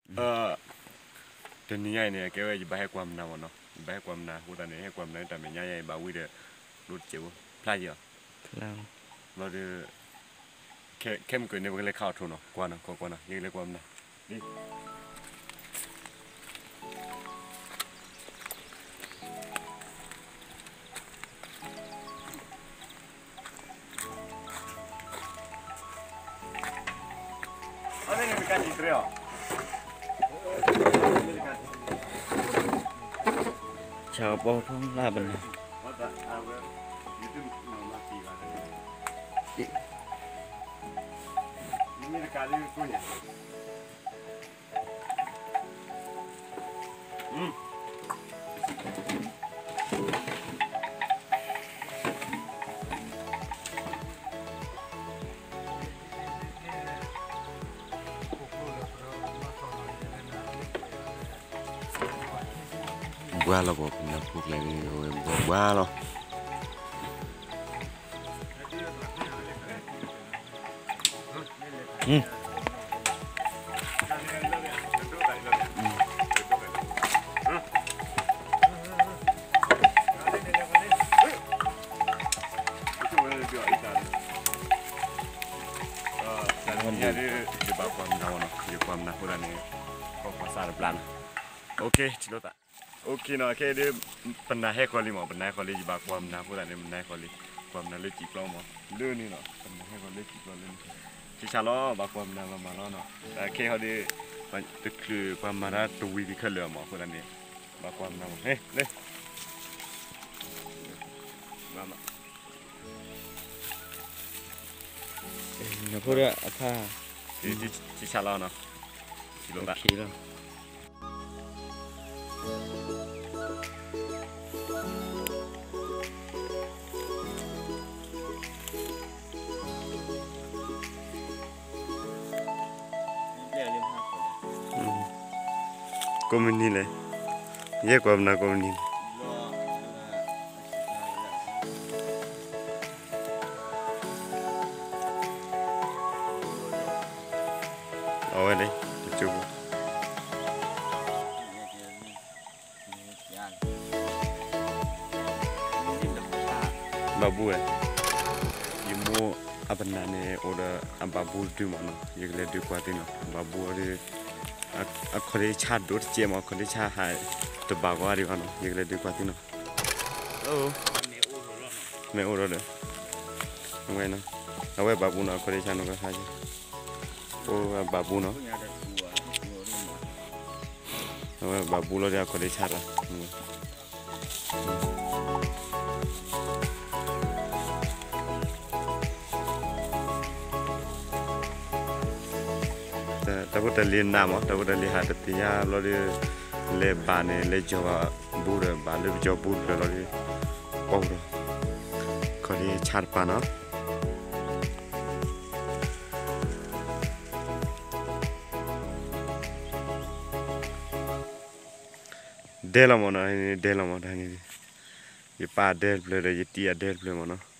တနံၤညါအံၤန့ၣ် အကဲဝဲယဘၣ်ဟဲကွၢ်မနၤမ့ၢ်နီၤ, ယဘၣ်ဟဲကွၢ်မနၤအဃိသတးန့ၣ် ဟဲကွၢ်မနၤလၢတၢ်မဲာ်ညါအံၤ ယဘၣ်ဝံဒီး ဒိတစဲးဖိ ဖျါယံၤအီၤ, ဘျီဒီး ခဲမုၢ်ကၢၢ်န့ၣ် ပကလဲၤခးအီၣ်ထိၣ်နီၤ, ကွၢ်နီၤ ကွၢ်ကွၢ်နီၤ ယကလဲၤကွၢ်မနၤ, ဆၣ်ကပီၤဖီလာ်ပနၢ်, ဘှါလီၤပှၤပနၢ်ဖိကျဲန့ၣ် အဝဲဘှါဘှါလီၤ. တနံၤညါဒ် ယဘၣ်ကွၢ်မနၤအီၤနီၤ, ယကွၢ်မနၤအဃိသတးန့ၣ် ကီၢ်ကွၢ်စၢ်တဘျါနီၤ, အိၣ်ခ့ ထံၣ်လိာ်သး, အိၣ်ခ့နီၤ, ခဲအံၤဒ် ပနၢ်ဟဲဃီၤလံမး, ပနၢ်ဟဲဃီၤလံ ယဘၣ်ကွၢ်မနၤအဃိသတးန့ၣ် ပနၢ်ဟဲဃီၤလံ, ကွၢ်မနၤလၢစံာ်ပျီမး, လၢန့ၣ်နီၤ ပနၢ်ဟဲဃီၤလၢစံာ်ပျီလၢန့ၣ်, ဆံးဆါလီၤ ဘၣ်ကွၢ်မနၤမးမးလီၤနီၤ, ခဲအံၤဒ် တချုးပှၤမၤတၢ်တဝံၤဒံးခဲလၢာ်မး အဃိသတးန့ၣ် ဘၣ်ကွၢ်မနၤမး, ဟဲ လၢ နဖိဒီးအဖါ, ဆံးဆါလီၤနီၤ, လီၤ, ကိးမုၢ်နံၤလဲၣ်, ယဲၢ်ကွၢ်မနၤကိးမုၢ်နံၤလဲၣ်. အဝဲန့ၣ် တကၠိဖိ, ဘၣ်ဘူဝဲ, ယမိၢ်အပနၢ်န့ၣ် အိၣ်ဒီးအဘၣ်ဘူတဒုမးနီၤ, ယကလဲၤဒုးကွၢ်သုနီၤ, ဘၣ်ဘူအီၤဒီး အခီၣ်လ့ဆါဒိၣ်တကဲမး, အခီၣ်လ့ဆါဟးတဘၣ်ဂီၤဒံးဘၣ်နီၤ, ယကလဲၤဒုးကွၢ်သုနီၤ, မ့ၢ်အိၣ်ဒီး အဝဲနီၤ, အဝဲဘၣ်ဘူနီၤ, အခီၣ်လ့ဆါနီၤ ကဟးက့ၤ, အိၣ်ဘၣ်ဘူနီၤ, အဝဲဘၣ်ဘူလီၤဒီးအခီၣ်လ့ဆါလီၤ. တၢ်ဖိတၢ်လံၤနးမး, တၢ်ဖိတၢ်လံၤဟးတသ့ၣ်ညါဘျီဒီး လဲၤဘၣ်န့ၣ် လဲၤကၠီၤဘၣ်ဘူဒီး ဘၣ်လၢပကၠီၤဘူတဖျၢၣ်လီၤဒီး ပီၢ်ဒီး ခီၣ်လ့ဆါတပၤနီၤ. ဒဲလီၤမးနီၤ, ဒဲလီၤမးတၢ်န့ၣ်, ယပၢ်အဒဲတဖျၢၣ်ဒီး ယတံၤအဒဲတဖျၢၣ်မးနီၤ.